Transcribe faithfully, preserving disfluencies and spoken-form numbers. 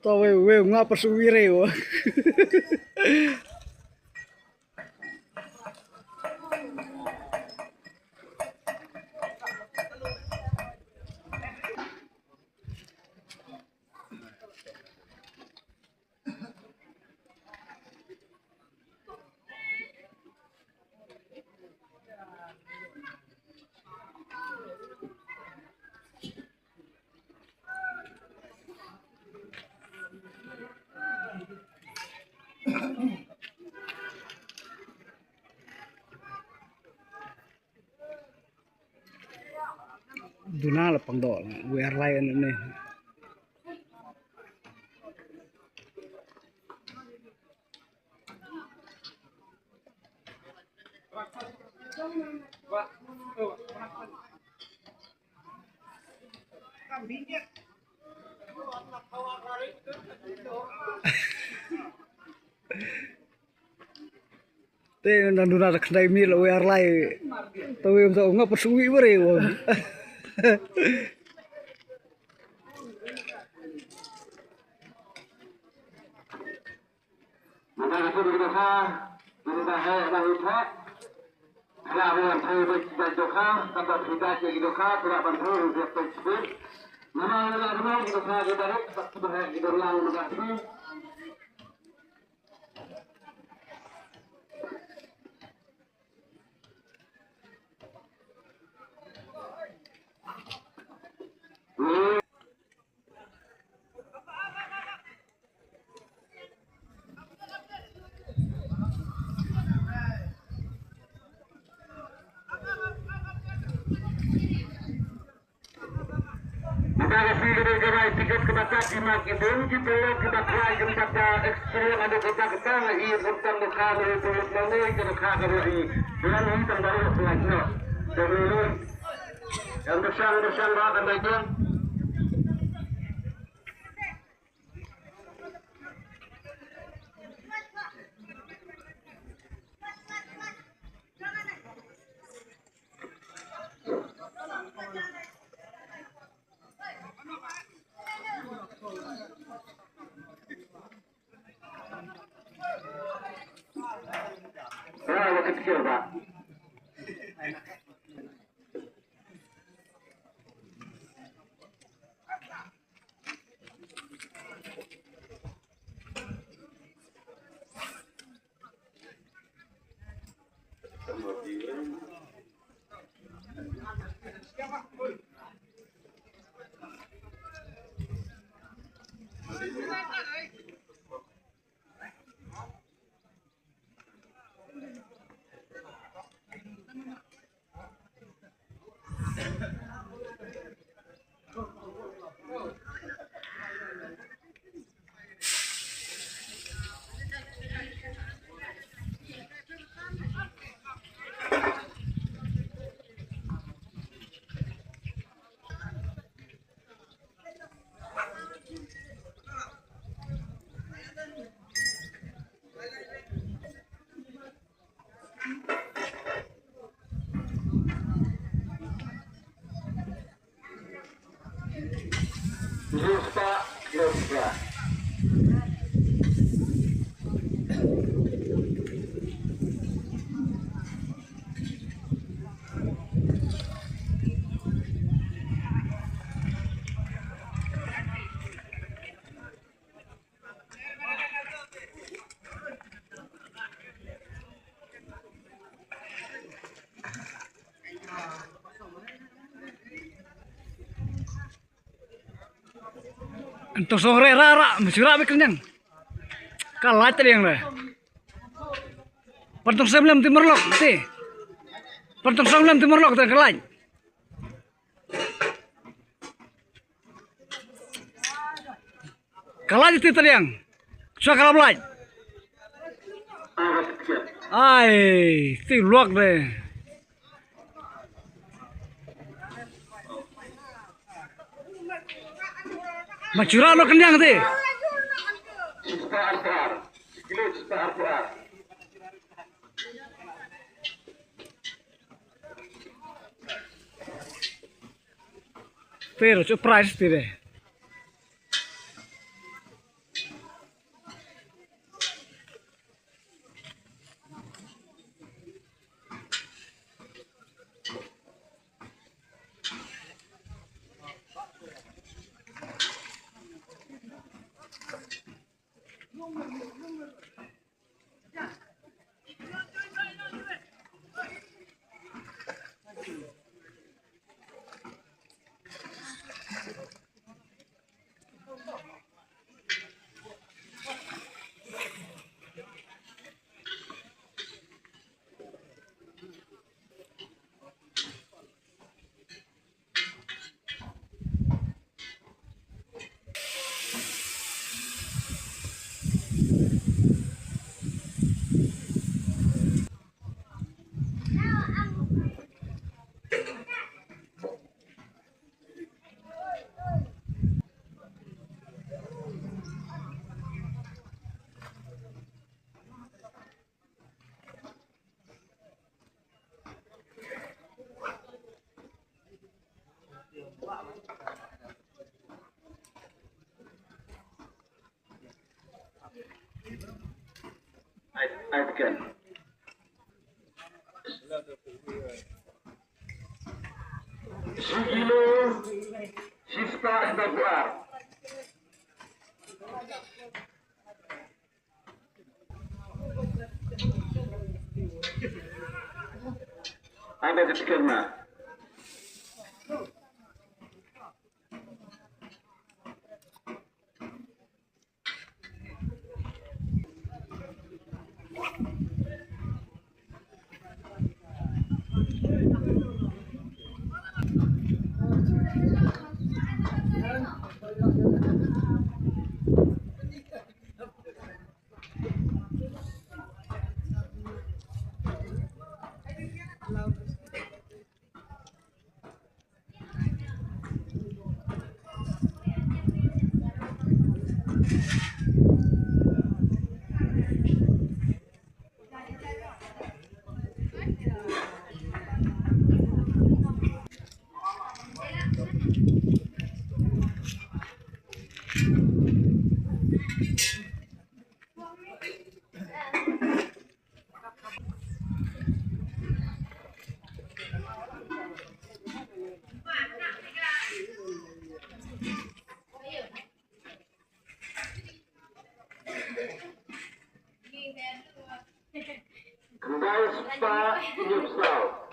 To wei wei nga pyrshah wei re wa. Duna la pang do, wer lai ne. Te nang duna da khyndai minit la wei ar lai. Te wei um ta nga pyrshah wei wei re wa. Mata ka suri kita sa, kita hai ada uthak. Ada orang thai baik kita doka, kata kita kita doka, tidak bantu untuk tersebut. Nama ada rumah kita sa kita rik, tak kita kita lang mengasi. Mata ka suri ka bai tiket ka bata ki ma ki bun ki pelok ki bakla ki bata extra ada kata kata i tentang doka dari pelok mana ke doka ka dari bulan ini tentang doka no. Dari yang bersang bersang doa kan baik. Ento song re ra ra, mesti ra bikin yang. Kalah tadi yang re. Pantong semlem timur lok, ti. Pantong semlem timur lok, tadi kalah. Kalah ti taliang. Sua kalah belaj. Ai, ti luak de. Machura no kenyang ti. Pero chu price ti de. Ai, second. Shi kilo, shi spah, spah. Ada di sekitar mana? Khyndai spah hynñiew saw.